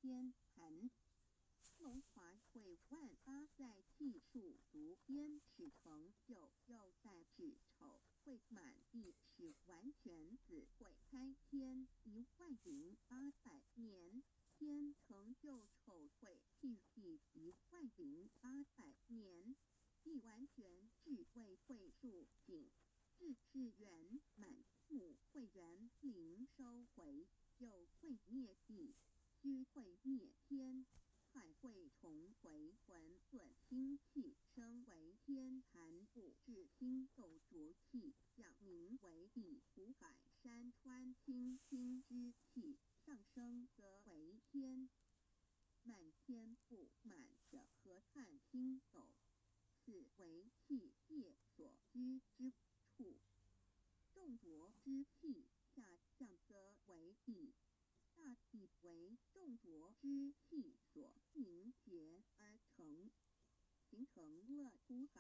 天盘。龍華會萬八在氣數足天始成就，又在子丑會滿地始完全子會開天10800年，天成就丑會辟地10800年，地完全智慧會數景，智是圓滿，母會元靈收回，又會滅地，虛會滅天。海會重回混沌清氣，升為天盤物質星斗濁氣，降名為地湖海山川清清之氣，上升則為天。滿天布滿着河漢星斗，此為氣界所居之處。眾濁之氣下降則為地。大地為眾濁之氣所凝結而成，形成了湖海。